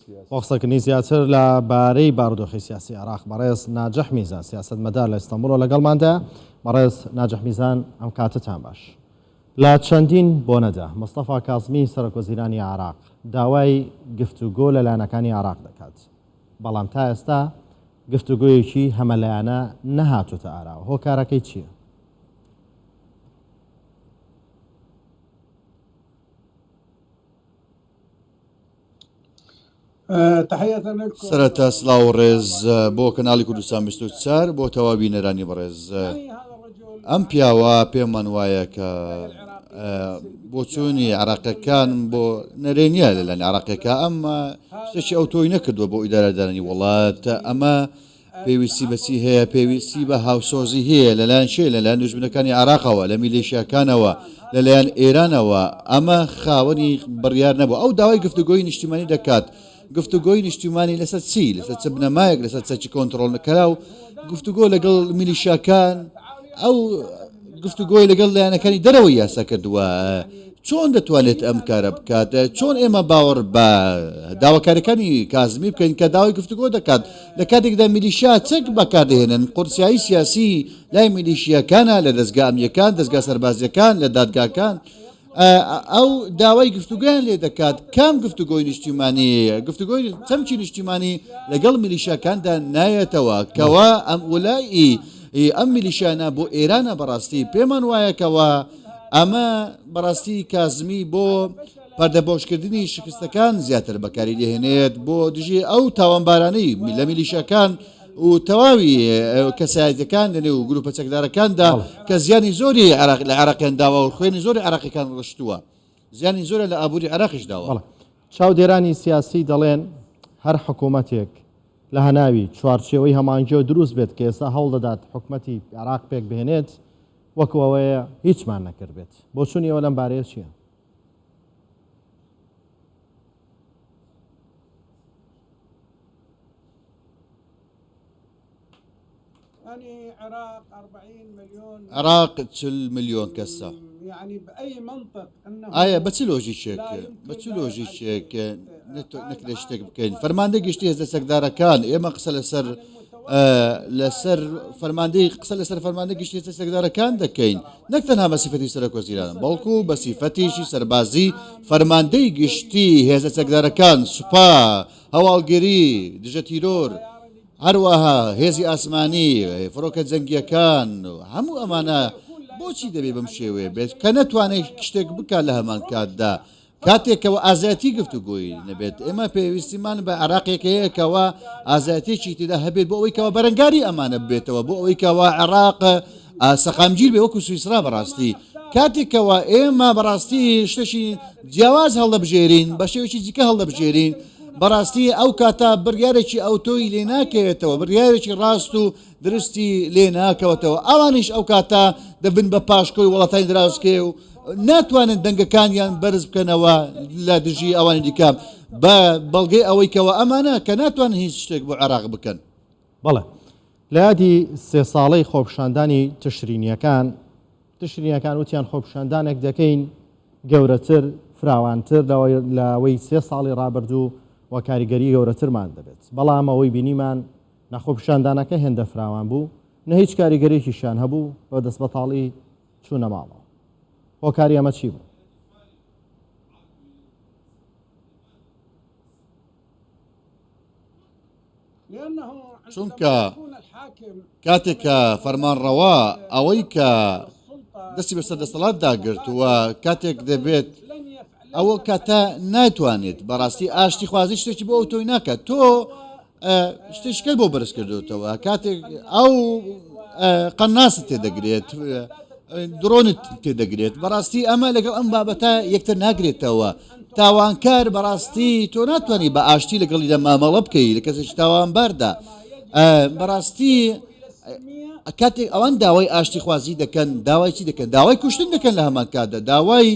بۆ قسەکردنی زیاتر لە بارەی بارودۆخی سیاسی عێراق بەڕێز ناجح میزان سیاسەتمەدار لە ئیستەنبوڵەوە لەگەڵماندا. بەڕێز ناجح میزان ئەم کاتەتان باش. لە چەندین بۆنەدا مستەفا کازمی سەرۆکوەزیرانی عێراق داوای گفتوگۆ لە لایەنەکانی عێراق دەکات، بەڵام تا ئێستا گفتوگۆیەکی هەمەلایەنە نەهاتۆتە ئاراوە، هۆکارەکەی چییە؟ سەرەتا سڵاو و ڕێز بۆ کەناڵی کوردستان 24 بۆ تەواوی بینەرانی بەڕێز. ئەم پیاوە پێمان وایە کە بۆچوونی عراقیەکان بۆ نەرێنیە لەلایەن عراقیەکە ئەم شتێکی ئەو تۆی نەکردووە بۆ ئیدارەدانی وڵات ئەمە پێویستی بە چی هەیە؟ پێویستی بە هاوسۆزی هەیە لەلایەن کێ؟ لەلایەن دوژمنەکانی عێراقەوە، لە میلیشیاکانەوە، لەلایەن ئێرانەوە. ئەمە خاوەنی بڕیار نەبوو. ئەو داوای گفتوگۆی نیشتیمانی دەکات. گفتوگۆی نیشتیمانی لەسەر چی؟ لەسەر چ بنەمایەک؟ لەسەر چەکی کۆنتڕۆڵنەکراو؟ گفتوگۆ لەگەڵ میلیشیاکان؟ ئەو گفتوگۆی لەگەڵ لایەنەکانی دەرەوەی یاسا کردووە. چۆن دەتوانێت ئەم کارە بکات؟ چۆن ئێمە باوەڕ بە داواکاریەکانی کازمی بکەین کە داوای گفتوگۆ دەکات لە کاتێکدا میلیشیا چەک بەکاردەهێنن، قورسایی سیاسی لای میلیشیاکانە لە دەزگا ئەمنیەکان، دەزگا سەربازیەکان، لە دادگاکان. ئەو داوای گفتوگۆیان لێ دەکات، کام گفتوگۆی نیشتیمانی؟ گفتوگۆی چەمکی نیشتیمانی لەگەڵ میلیشیاکاندا نایەتەوە، کەوا ئەم وەلائی ئەم میلیشیانە بۆ ئێرانە بەڕاستی پێمان وایە کەوا ئەمە بەڕاستی کازمی بۆ پەردەپۆشکردنی شکستەکان زیاتر بەکاری دەهێنێت بۆ دژی ئەو تاوانبارانەی لە میلیشیاکان و تەواوی کەسایەتەکان لە نێو گروپە چەکدارەکاندا کە زیانی زۆری عێراق لە عێراقیان داوە و خوێنی زۆری عێراقیەکان ڕشتووە زیانی زۆرە لە ئابووری عێراقیش داوە. بەڵێ. چاودێرانی سیاسی دەڵێن هەر حکوومەتێک لە هەناوی چوارچێوەی هەماهەنگیەوە دروست بێت کە ئێستا هەوڵ دەدات حکومەتی عێراق پێکبهێنێت، وەکو ئەوەیە هیچمان نەکردبێت. بۆچوونی ئێوە لەم بارەیە چییە؟ عێراق 40 ملیۆن کەسە. ئایا بە چ لۆژیکێک بە چ لۆژیکێک نەکرێت شتێک بکەین فەرماندەی گشتی هێزە چەکدارەکان ئێمە قسە لەسەر لەسەر فەرماندەی قسە لەسەر فەرماندەی گشتی هێزە چەکدارەکان دەکەین نەک تەنها بە سیفەتی سەرۆک وەزیران بەڵکو بە سیفەتیشی سەربازی فەرماندەی گشتی هێزە چەکدارەکان سوپا هەواڵگری دژە تیرۆر هەروەها هێزی ئاسمانی فڕۆکە جەنگیەکان هەموو ئەمانە بۆچی دەبێ بەم شێوەیە بێت کە نەتوانێت شتێک بکات لە هەمان کاتدا کاتێک کەوا ئازایەتی گفتوگۆی نەبێت، ئێمە پێویستیمان بە عێراقێک هەیە کەوا ئازایەتیەکی تێدا هەبێت بۆ ئەوەی کەوا بەرەنگاری ئەمانە ببێتەوە، بۆ ئەوەی کەوا عێراق سەقامگیر بێ وەکو سویسرا بەڕاستی کاتێک کەوا ئێمە بەڕاستی شتێکی جیاواز هەڵدەبژێرین بە شێوەیەکی دیکە هەڵدەبژێرین بەڕاستی ئەو کاتە بڕیارێکی ئەوتۆی لێ ناکەوێتەوە بڕیارێکی ڕاست و درستی لێ ناکەوەتەوە ئەوانیش ئەو کاتە دەبن بە پاشکۆی وڵاتانی دراوسکێ و ناتوانن دەنگەکانیان بەرز بکەنەوە لە دژی ئەوانی دیکە بە بەڵگەی ئەوەی کەەوە ئەمانە کە ناتوانن هیچ شتێک بۆ عێراق بکەن. بەڵێ لە یادی سێ ساڵەی خۆپیشاندانی تشرینیەکان، تشرینیەکان وتیان خۆپیشاندانێک دەکەین گەورەتر، فراوانتر لەوەی سێ ساڵی ڕابردوو و کاریگەری گەورەترمان دەبێت، بەڵام ئەوەی بینیمان نە خۆپیشاندانەکە هێندە فراوان بوو، نە هیچ کاریگەریەکیشیان هەبوو، بە دەستبەتاڵی چوونە ماڵەوە. هۆکاری ئەمە چی بوو؟ چونکە کاتێک کە فەرمانڕەوا ئەوەی کە دەستی بەسەر دەسەڵاتدا گرت و کاتێک دەبێت ئەوە کاتە ناتوانێت بەڕاستی ئاشتی خوازی شتێکی بۆ ئەو تۆی ناکات تۆ شتێکیکەت بۆ بەرز کردوتەوە کاتێک ئەو قەناست تێدەگرێت درۆنت تێدەگرێت بەڕاستی ئەمە لەگەڵ ئەم بابەتە یەکتر ناگرێتەوە تاوانکار بەڕاستی تۆ ناتوانانی بە ئاشتی لەگەڵیدا مامەڵە بکەی لە کەسێکی تاوانباردا بەڕاستی کاتێک ئەوان داوای ئاشتی خوازی دەکەن داوای چی دەکەن داوای کوشتن دەکەن لە هەمان کاتدا داوای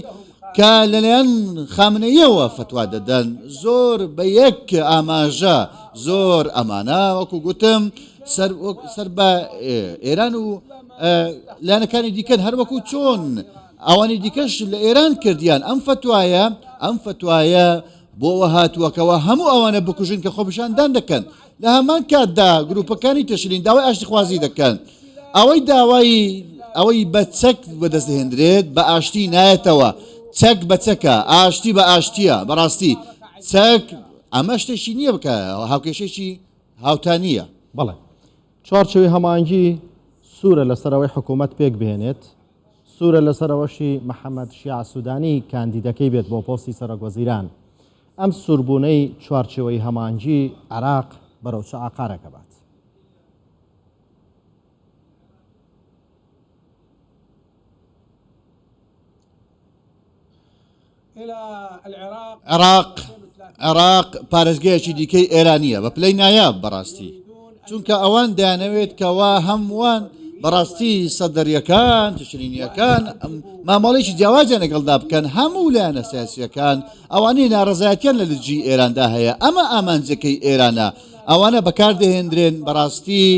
کە لەلایەن خامنەییەوە فەتوا دەدەن زۆر بە یەک ئاماژە زۆر ئەمانە وەکو گوتم سەر سەر بە ئێران و لایەنەکانی دیکەن هەروەکو چۆن ئەوانی دیکەش لە ئێران کردیان ئەم فەتوایە ئەم فەتوایە. بۆ ئەوە هاتووە کەوا هەموو ئەوانە بکوژن کە خۆپیشاندان دەکەن، لە هەمان کاتدا گروپەکانی تشرین داوای ئاشتیخوازی دەکەن. ئەوەی داوای ئەوەی بە چەک بەدەست دەهێندرێت بە ئاشتی نایەتەوە، چەک بە چەکە، ئاشتی بە ئاشتییە، بەڕاستی چەک ئەمە شتێکی نییە کە هاوکێشەیەکی هاوتا نییە. بەڵێ. چوارچێوەی هەماهەنگی سوورە لەسەر ئەوەی حکوومەت پێکبهێنێت، سوورە لەسەر ئەوەشی محەمەد شیاع سوودانی کاندیدەکەی بێت بۆ پۆستی سەرۆکوەزیران. ئەم سووربوونەی چوارچێوەی هەماهەنگی عێراق بەرەو چ ئاقارێک ئەبات؟ عێراق عێراق پارێزگایەکی دیکەی ئێرانییە بە پلەی نایاب بەڕاستی چونکە ئەوان دەیانەوێت کەوا هەمووان بەڕاستی سەدەریەکان تشرینیەکان مامەڵێکی جیاوازیان لەگەڵدا بکەن هەموو لایەنە سیاسیەکان ئەوانەی ناڕەزایەتیان لە دژی ئێراندا هەیە ئەمە ئامانجەکەی ئێرانە ئەوانە بەکاردەهێندرێن بەڕاستی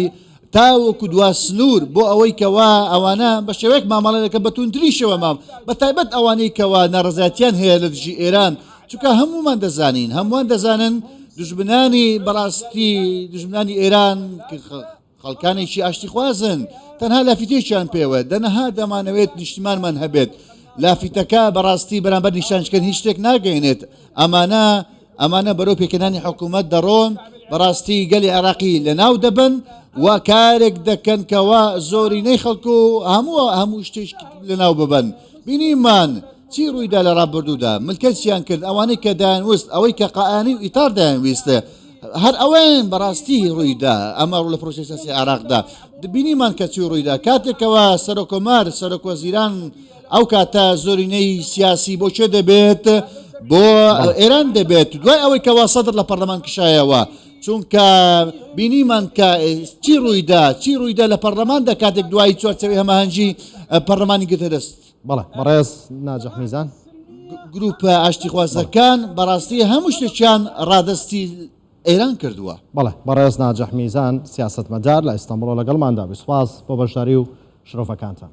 تاوەکو دوا سنوور بۆ ئەوەی کەوا ئەوانە بە شێوەیەک مامەڵە دەکەن بە توندترین شێوە مام بە تایبەت ئەوانەی کەوا ناڕەزایەتیان هەیە لە دژی ئێران چونکە هەموومان دەزانین هەمووان دەزانن دوژمنانی بەڕاستی دوژمنانی ئێران خەڵکانێکی ئاشتیخوازن تەنها لافیتێکیان پێوە دەنەها دەمانەوێت نیشتیمانمان هەبێت لافیتەکە بەڕاستی بەرامبەر نیشانشکن هیچ شتێک ناگەێنێت ئەمانە ئەمانە بەرەو پێکهێنانی حکوومەت دەڕۆن، بەڕاستی گەلی عێراقی لەناو دەبەن و کارێک دەکەن کەوا زۆرینەی خەڵک و هەموو هەموو شتێک لەناو ببەن. بینیمان چی ڕوویدا لە ڕابردوودا، ملکەچیان کرد ئەوانەی کە دەیانوست ئەوەی کە قائانی و ئیتار دەیانویست هەر ئەوەیان بەڕاستی ڕوویدا. ئەمە ڕوو لە پرۆسەی سیاسی عێراقدا بینیمان کە چی ڕوویدا کاتێکەوە سەرۆککۆمار، سەرۆکوەزیران، ئەو کاتە زۆرینەی سیاسی بۆ کێ دەبێت؟ بۆ ئێران دەبێت دوای ئەوەی کەوا سەدر لە پەرلەمان کشایەوە چونکە بینیمان کە چی ڕوویدا چی ڕوویدا لە پەرلەماندا کاتێک دوایی چوارچێوەی هەماهەنگی پەرلەمانی گرتە دەست. بەڵێ بەڕێز ناجح میزان. گروپە ئاشتیخوازەکان بەڕاستی هەموو شتێکیان ڕادەستی ئێران کردووە. بەڵێ بەڕێز ناجح میزان سیاسەتمەدار لە ئیستەنبوڵەوە لەگەڵماندا بووی سوپاس بۆ بەشداری و شرۆڤەکانتان.